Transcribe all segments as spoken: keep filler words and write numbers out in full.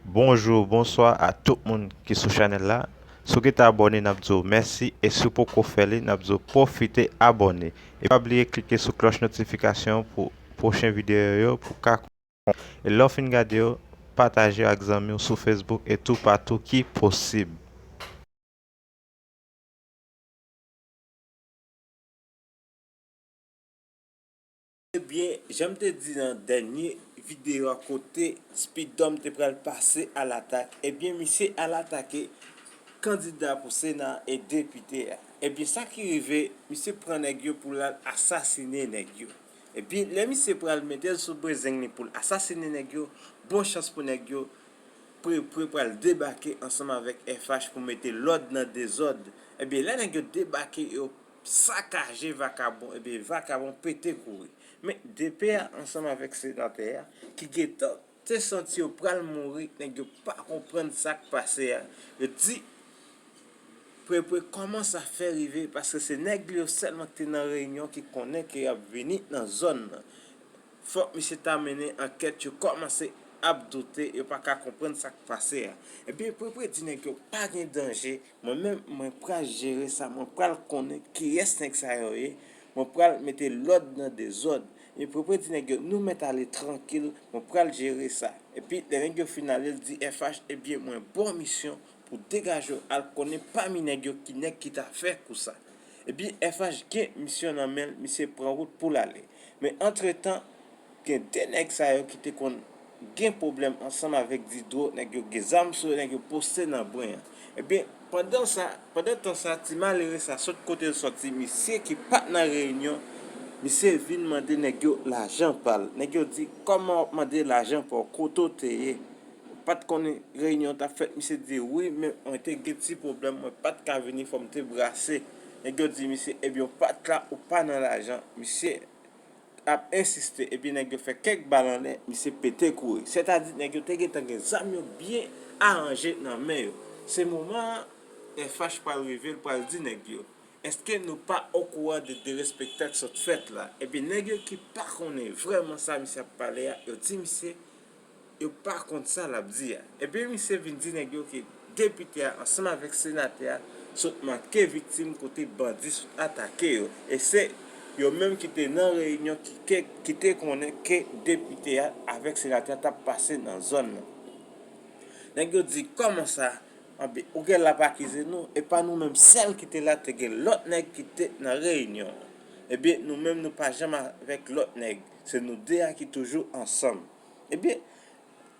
Bonjou, bonswa a tout moun ki sou chanèl la. Si w gentan abòne, n ap di w mèsi, e si w poko fè li, n ap di w pwofite abòne. E pa bliye klike sou klòch notifikasyon pou pwochen videyo yo pou w ka konn. E lè w fin gade yo, pataje yo ak zanmi w sou Facebook e toupatou ki posib. Ebyen, jan m te di nan dènye videyo a kote Speed Dom te pral pase alatak, ebyen, misye al atake kandida pou Sena e depite a. Ebyen, sa ki rive, misye pran nèg yo pou l al asasinen nèg yo. Ebyen, lè misye pral mete l sou bezeng li pou l asasinen nèg yo, bon chans pou nèg yo, Prepre pral debake ansanm avèk F H pou mete lòd nan dezòd. Ebyen, lè nèg yo debake, yo sakaje vakabon, ebyen, vakabon pete kouri. Men, D P a ansanm avèk senatè a, ki gentan te santi yo pral mouri, nèg yo pa konprann sa k pase a. Yo di, Prepre kòman sa fè rive, paske se nèg li yo sèlman ki te nan reyinyon ki konnen ke y ap vini nan zòn nan. Fòk misye ta mennen ankèt, yo kòmanse ap doute, yo pa ka konprann sa k pase a. Ebyen, Prepre di nèg yo pa gen danje, mwen menm, mwen pral jere sa, mwen pral konnen kiyès nèg sa yo ye, mwen pral mete lòd nan dezòd. E Prepre di nèg yo, nou mèt ale trankil, mwen pral jere sa. Epi, lè nèg yo fin ale, l di F H, ebyen, mwen ba w misyon pou degaje w al konnen pami nèg yo ki nèg ki ta fè kou sa. Ebyen, F H gen misyon nan men l, misye pran wout pou l ale. Men antretan, gen de nèg sa yo ki te konn gen pwoblèm ansanm avèk Didro, nèg yo gen zam sou yo, nèg yo poste nan bwen an. Ebyen, pandan sa, pandan tan sa, ti malere sa sot kote l sòti, misye ki pa t nan reyinyon, misye vin mande nèg yo lajan pa l. Nèg yo di, kòman w ap mande lajan pa w, kote w te ye? Ou pa t konnen reyinyon t ap fèt? Misye di, wi, men mwen te gen ti pwoblèm, mwen pa t ka vini, fò m te brase. Nèg yo di misye, ebyen, w pa t la, ou pa nan lajan. Misye ap ensiste, epi nèg yo fè kèk bal anlè, misye pete kouri. Sètadi, nèg yo te gentan gen zam yo byen aranje nan men yo. Se moman an, F H pral rive, l pral di nèg yo, èske nou pa okouran de derespektan k sot fèt la? Ebyen, nèg yo ki pa konnen vrèman sa misye ap pale a, yo di misye, yo pa konn sa l ap di a. Ebyen, misye vin di nèg yo ke depite a ansanm avèk senatè a sot manke viktim kote bandi sot atake yo. E se yo menm ki te nan reyinyon ki, ke, ki te konnen ke depite a avèk senatè a t ap pase nan zòn nan. Nèg yo di, kòman sa? Anben, ou gen l ap akize nou, e pa nou menm sèl ki te la, te gen lòt nèg ki te nan reyinyon an. Ebyen, nou menm, nou pa janm avèk lòt nèg. Se nou de a ki toujou ansanm. Ebyen,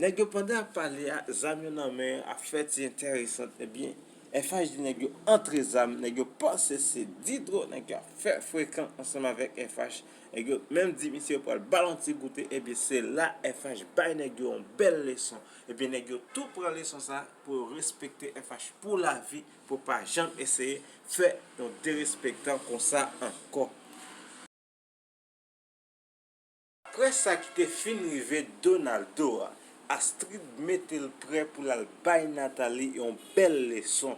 nèg yo pandan ap pale a, zam yo nan men yo ap fè ti entèresan. Ebyen, F H di nèg yo antre zam, nèg yo panse se Didro, nèg yo ap fè frekan ansanm avèk F H. Nèg yo menm di misye yo pral ba l yon ti goute, ebyen se la F H bay nèg yo yon bèl leson. Ebyen nèg yo tou pran leson sa pou yo respekte F H pou lavi, pou pa janm eseye fè yon derespektan konsa ankò. Apre sa ki te fin rive Donaldo a, Astrid mete l prè pou l al bay Nathalie yon bèl leson.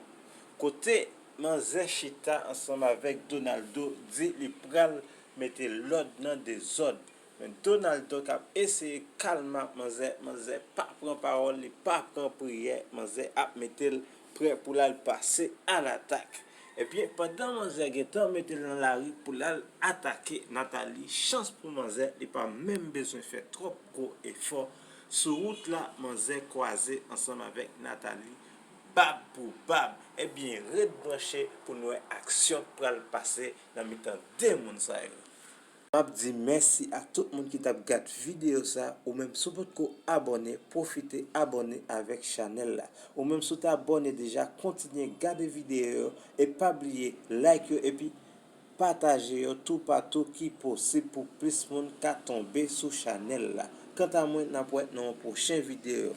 Kote manzè chita ansanm avèk Donaldo, di li pral mete lòd nan dezòd. Men Donaldo k ap eseye kalme ak manzè, manzè pa pran pawòl, li pa pran priyè, manzè ap mete l prè pou l al pase alatak. Ebyen, pandan manzè gentan mete l nan lari pou l al atake Nathalie, chans pou manzè, li pa menm bezwen fè twòp gwo efò. Sou wout la, manzè kwaze ansanm avèk Nathalie, bab pou bab. Ebyen, ret branche pou n wè aksyon k pral pase nan mitan de moun sa yo. M ap di mèsi a tout moun ki t ap gad videyo sa. Ou menm, si w potko abòne, pwofite abòne avèk chanèl la. Ou menm, si w te abòne deja, kontinye gade videyo yo e pa bliye like yo epi pataje yo toupatou ki posib pou plis moun ka tonbe sou chanèl la. Kanta mwen, n ap wè nan yon pwochen videyo.